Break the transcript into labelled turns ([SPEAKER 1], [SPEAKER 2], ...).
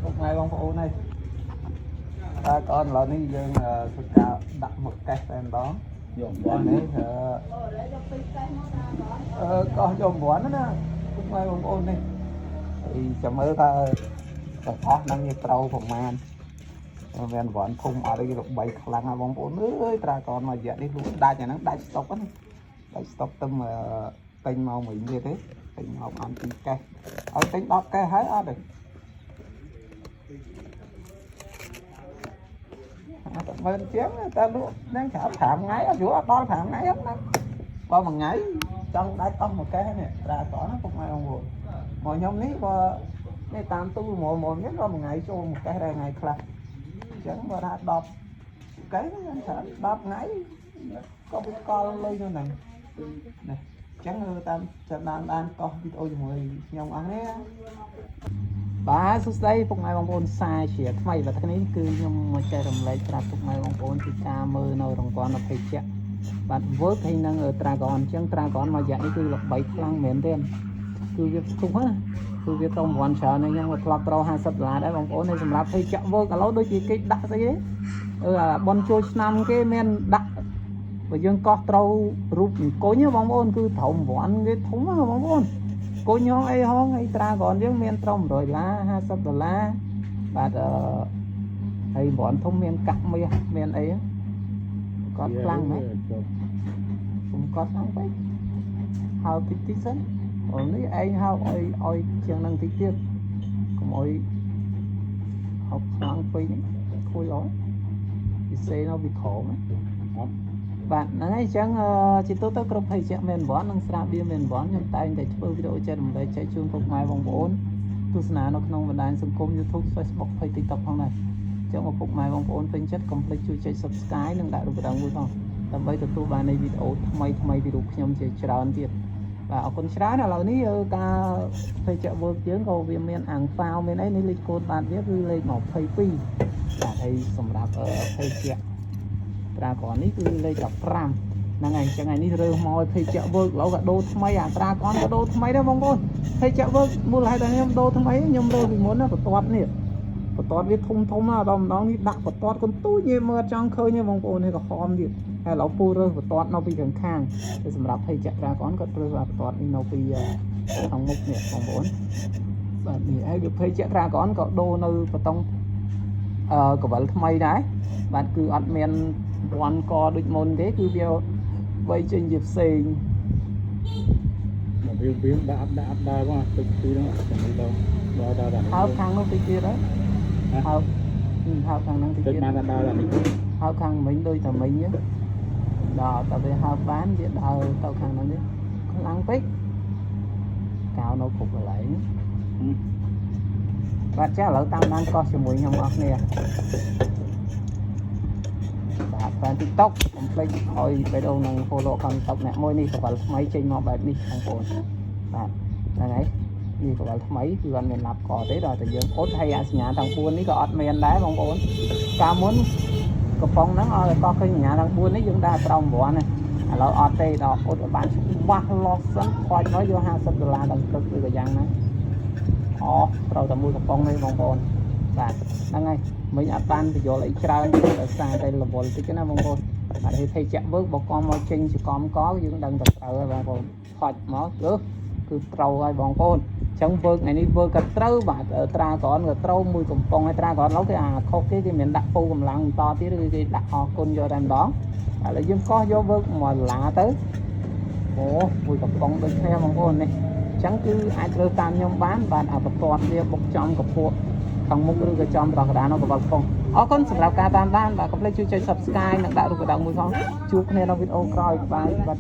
[SPEAKER 1] ពុកម៉ែបងប្អូនហើយតែកនឥឡូវនេះយើងធ្វើការដាក់មកកេះតែម្ដង
[SPEAKER 2] យកវ៉ាន់
[SPEAKER 1] នេះអឺកោះយកវ៉ាន់ណាពុកម៉ែបងប្អូននេះហើយចាំមើលថាទាំងអស់ហ្នឹងវាត្រូវប្រមាណមានវ៉ាន់ធំអត់អីគេល្បីខ្លាំងណាស់បងប្អូនអើយត្រាកនមួយរយៈនេះលក់ដាច់អាហ្នឹងដាច់ស្តុកហ្នឹងដាច់ស្តុកទៅទិញមកមួយទៀតទេទិញមកអានពីរកេះឲ្យទិញ10កេះហើយអត់ទេ អត់មើលជាងតែលក់នឹងប្រាប់5ថ្ងៃអត់យូរអត់ដល់5ថ្ងៃហ្នឹងណាបើមួយថ្ងៃចង់ដាច់អស់មួយកេះនេះត្រាតណាពុកម៉ែបងប្អូនមកខ្ញុំនេះបើនេះតាមទូមកមកនេះក៏មួយថ្ងៃចូលមួយកេះដែរថ្ងៃខ្លះអញ្ចឹងបើថា10កេះខ្ញុំប្រាប់10ថ្ងៃក៏វាកលលុយនៅហ្នឹងនេះអញ្ចឹងតាមតាមដានដានកោះវីដេអូជាមួយខ្ញុំអស់នេះ បាទសួស្តីពុកម៉ែបងប្អូនសាជាថ្មីបាទថ្ងៃនេះគឺខ្ញុំមកចែករំលែកប្រាប់ពុកម៉ែបងប្អូនពីការមើលនៅរង្វាន់អភ័យជៈបាទ Work ហើយនឹង Dragon អញ្ចឹង Dragon មួយរយៈនេះគឺល្បីខ្លាំងមែនទេគឺវាផ្ទុះណាគឺវាត្រង់រង្វាន់ច្រើនហើយខ្ញុំក៏ធ្លាប់ត្រូវ50ដុល្លារដែរបងប្អូនហើយសម្រាប់ភ័យជៈ Work ឥឡូវដូចជាគេដាក់ស្អីទេអឺអាបនចូលឆ្នាំគេមានដាក់បើយើងកោះត្រូវរូបអង្គុញបងប្អូនគឺត្រូវរង្វាន់គេធំណាបងប្អូន កូនញងអីហងអីត្រាកនយើងមានត្រឹម100ដុល្លារ50ដុល្លារបាទអឺហើយប្រព័ន្ធធំមានកាក់មាសមានអីគាត់ខ្លាំងណាស់ខ្ញុំគាត់ខ្លាំងពេកហើតិចតិចសិនអូនេះឯងហើឲ្យឲ្យជាងនឹងតិចទៀតកុំឲ្យហប់ខ្លាំងពេកនេះខូចអត់ពិសេសនៅពីក្រោមបាទហ្នឹងហើយអញ្ចឹងជាទូទៅគ្រប់ភេសជ្ជៈមានវ័ននិងស្រាបៀរមានវ័នខ្ញុំតែងតែធ្វើវីដេអូចែករំលែកចែកជូនពុកម៉ែបងប្អូនទស្សនានៅក្នុងបណ្ដាញសង្គម YouTube Facebook Page TikTok ផងដែរអញ្ចឹងឪពុកម៉ែបងប្អូនពេញចិត្តកុំភ្លេចជួយចុច Subscribe និងដាក់រូបកណ្ដឹងមួយផងដើម្បីទទួលបាននៃវីដេអូថ្មីថ្មីពីរូបខ្ញុំជាច្រើនទៀតបាទអរគុណច្រើនឥឡូវនេះការភេសជ្ជៈ work យើងក៏វាមានអាំងហ្វាវមានអីនេះលេខកូដបាទវាគឺលេខ22បាទហើយសម្រាប់ភេសជ្ជៈ ត្រាក្រនេះគឺលេខ15ហ្នឹងហើយអញ្ចឹងថ្ងៃនេះរើសមកឲ្យភេជ្ជៈវើកឡូវក៏ដូរថ្មីអាត្រាកនក៏ដូរថ្មីដែរបងប្អូនភេជ្ជៈវើកមូលហេតុតែខ្ញុំដូរថ្មីខ្ញុំរើសពីមុនណាបន្ទាត់នេះបន្ទាត់វាធំធំណាស់ដល់ម្ដងនេះដាក់បន្ទាត់កន្ទូចញ៉េមើលអត់ចង់ឃើញទេបងប្អូននេះក៏ហមទៀតហើយឥឡូវពូរើសបន្ទាត់នៅពីខាងខាងតែសម្រាប់ភេជ្ជៈត្រាកនគាត់រើសអាបន្ទាត់នេះនៅពីខាងមុខនេះបងប្អូនបាទនេះហើយវាភេជ្ជៈត្រាកនក៏ដូរនៅបតង់អឺកវលថ្មីដែរបាទគឺអត់មានវ៉ាន់កដូចមុនទេគឺវាបីចេញជាផ្សេង
[SPEAKER 2] មកវាវាដាក់អត់ដាក់អត់ដើរមកទឹកពីហ្នឹងចំណីដល់ដល់ដល់ដល់
[SPEAKER 1] ហើបខាងនោះតិចទៀតហើយហើបហើបខាងហ្នឹងតិច
[SPEAKER 2] ទឹក
[SPEAKER 1] ទៀត
[SPEAKER 2] បានដល់ដល់នេះ
[SPEAKER 1] ហើបខាងមិញដូចតែមិញដល់តែវាហើបបានវាដើរទៅខាងហ្នឹងទេខ្លាំងពេកកៅនៅគ្រប់កន្លែងបាទចាឥឡូវតាមដានកោះជាមួយខ្ញុំអស់គ្នាបាទ fan TikTok កុំភ្លេចឲ្យបេះដូងនិង follow account TikTok អ្នកមួយនេះកវលថ្មីចេញមកបែបនេះបងប្អូនបាទហ្នឹងហើយនេះកវលថ្មីគឺអត់មានឡាប់កទេដល់តែយើងអត់ហើយអាសញ្ញាទាំង4នេះក៏អត់មានដែរបងប្អូនកាលមុនកំប៉ុងហ្នឹងឲ្យកោះឃើញសញ្ញាទាំង4នេះយើងដាក់ត្រង់9ណាឥឡូវអត់ទេដល់អត់ឲ្យបានច្បាស់លាស់សិនខ្វាច់មកយក50ដុល្លារដល់ទឹកឬក៏យ៉ាងណាអូត្រូវតែមួយកំប៉ុងនេះបងប្អូនបាទហ្នឹងហើយមិញអត់បានបញ្យល់អីច្រើនទេដោយសារតែរវល់តិចណាបងប្អូនបាទហើយភេជ្ជៈវើកបកមកចេញជាកំកយើងដឹងតែត្រូវហើយបងប្អូនផាច់មកគឺគឺត្រូវហើយបងប្អូនអញ្ចឹងវើកថ្ងៃនេះវើកក៏ត្រូវបាទត្រាក្រនក៏ត្រូវមួយកំប៉ុងហើយត្រាក្រនឡូវគេអាខុសគេគេមិនដាក់ពូកម្លាំងបន្តទៀតគឺគេដាក់អរគុណយកតែម្ដងឥឡូវយើងកោះយកវើក1ដុល្លារទៅអូមួយកំប៉ុងដូចគ្នាបងប្អូននេះអញ្ចឹងគឺអាចរើសតាមខ្ញុំបានបាទអាបន្ទាត់វាបុកចំកពក់ខាងមុខឬក៏ចំប្រកដានៅកវលកំប៉ុងអរគុណសម្រាប់ការតាមដានបាទកុំភ្លេចជួយចុច Subscribe និងដាក់រូបកណ្ដឹងមួយផងជួបគ្នានៅវីដេអូក្រោយបាទបាទ